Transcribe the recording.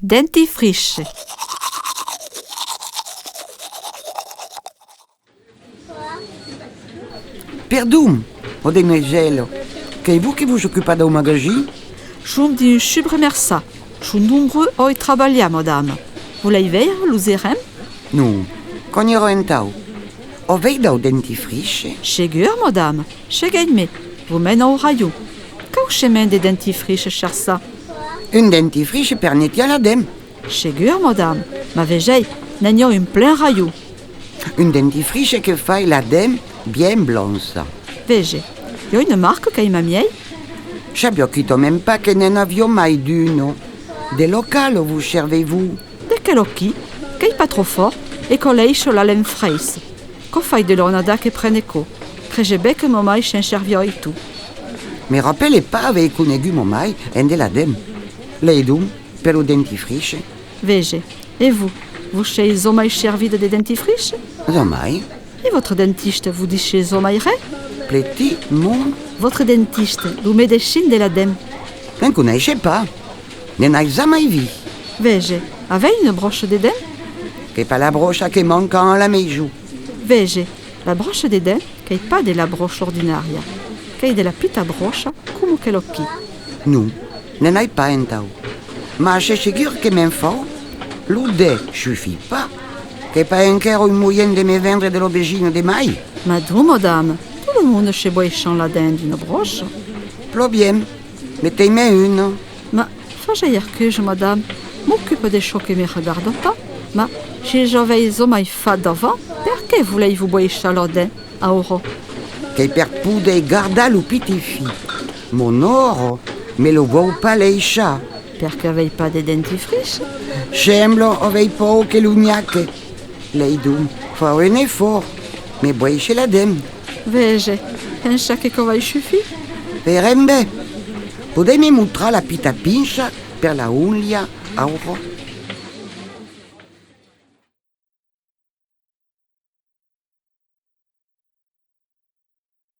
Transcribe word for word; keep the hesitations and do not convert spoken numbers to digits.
Dentifrici. Perdon, o demoisèla, qu'es vos que vos ocupatz dau magasin? Som dins un subremerçat. Son nombrós a i trabalhar, madama. Volètz veire lo gerent? Non, quò n'èra entau. Avètz dau dentifrici? Segur, madama. Seguètz-me, vos mene au rayon. Quau chemin de dentifrici cherchatz? Un dentifrici per netiar la dent. Segur, madama, mas vesetz, n'i a un plen rayon. Un dentifrici que fai la dent bien blancha. Vesetz, i a una marca qu'es mai mielhs? Sabiá quitament pas que n'en aviá mai d'una. De la quala vos servètz-vos? De quela-quí, qu'es pas tròp fòrt e quò laissa la lent fresca. Quò fai de l'annada que prene quò. Crese ben que ma mair se'n serviá aital. Me rapele pas aver conegut ma mair ende la dent. Laidonc, per lo dentifrici. Vesetz, e vos, vos sètz jamai servida de dentifrici? Jamai. E vòstre dentista vos disiá jamai ren? Plaît-il, mon? Vòstre dentista, lo medecin de la dent. Ne'n coneisse pas. Ne'n ai jamai vist. Vesetz, avètz una bròcha de dent? Qu'es pas la bròcha que manca a la maison. Vesetz, la bròcha de dent qu'es pas de la bròcha ordinària, qu'es de la pita bròcha coma quela-quí. Non, ne'n ai pas entau. Mas sètz segur que me'n fau? Lo dent sufís pas. Qu'es pas enquera un moien de me vendre de la vesina de mai? Mas donc, madama, tot lo monde se boicha la dent d'una bròcha. Plan bien, metètz-me'n una. Mas, fasiatz excusa, madama, m'ocupe de çò que me regarda pas, mas si ja avètz jamai fat davant, perqué volètz-vos boichar la dent aura? Qu'es per poder gardar lo pitit filh. Ma nòra me lo vòu pas laissar. Perqué avètz pas de dentifrici? Sembla aver paur que lo nhaque. Laidonc, fau un esfòrç, me boiche la dent. Vesetz, pensatz que quò vai sufir? Veirem ben. Podètz me mostrar la pita pinça per la onlhar aura?